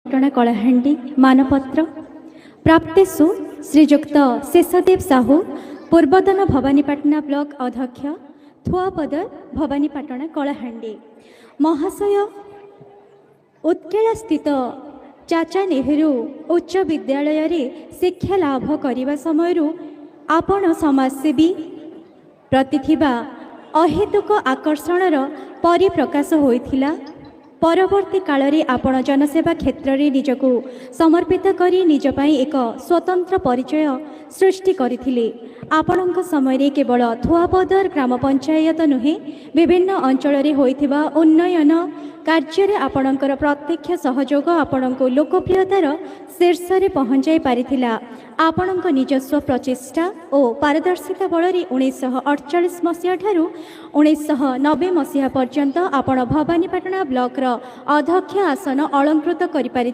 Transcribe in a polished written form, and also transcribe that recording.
ପାଟଣା, କଳାହାଣ୍ଡି। ମାନପତ୍ର ପ୍ରାପ୍ତେଷୁ ଶ୍ରୀଯୁକ୍ତ ଶେଷଦେବ ସାହୁ, ପୂର୍ବତନ ଭବାନୀପାଟଣା ବ୍ଲକ ଅଧ୍ୟକ୍ଷ, ଥୁଆପଦର, ଭବାନୀପାଟଣା, କଳାହାଣ୍ଡି। ମହାଶୟ ଉତ୍କେଳା ସ୍ଥିତ ଚାଚା ନେହେରୁ ଉଚ୍ଚ ବିଦ୍ୟାଳୟରେ ଶିକ୍ଷା ଲାଭ କରିବା ସମୟରୁ ଆପଣ ସମାଜସେବୀ ପ୍ରତି ଥିବା ଅହେତୁକ ଆକର୍ଷଣର ପରିପ୍ରକାଶ ହୋଇଥିଲା। ପରବର୍ତ୍ତୀ କାଳରେ ଆପଣ ଜନସେବା କ୍ଷେତ୍ରରେ ନିଜକୁ ସମର୍ପିତ କରି ନିଜ ପାଇଁ ଏକ ସ୍ୱତନ୍ତ୍ର ପରିଚୟ ସୃଷ୍ଟି କରିଥିଲେ। ଆପଣଙ୍କ ସମୟରେ କେବଳ ଥୁଆପଦର ଗ୍ରାମ ପଞ୍ଚାୟତ ନୁହେଁ, ବିଭିନ୍ନ ଅଞ୍ଚଳରେ ହୋଇଥିବା ଉନ୍ନୟନ କାର୍ଯ୍ୟରେ ଆପଣଙ୍କର ପ୍ରତ୍ୟକ୍ଷ ସହଯୋଗ ଆପଣଙ୍କୁ ଲୋକପ୍ରିୟତାର ଶୀର୍ଷରେ ପହଞ୍ଚାଇ ପାରିଥିଲା। ଆପଣଙ୍କ ନିଜସ୍ୱ ପ୍ରଚେଷ୍ଟା ଓ ପାରଦର୍ଶିତା ବଳରେ 1948 ମସିହା ଠାରୁ 1990 ମସିହା ପର୍ଯ୍ୟନ୍ତ ଆପଣ ଭବାନୀପାଟଣା ବ୍ଲକର ଅଧ୍ୟକ୍ଷ ଆସନ ଅଳଙ୍କୃତ କରିପାରିଥିଲେ।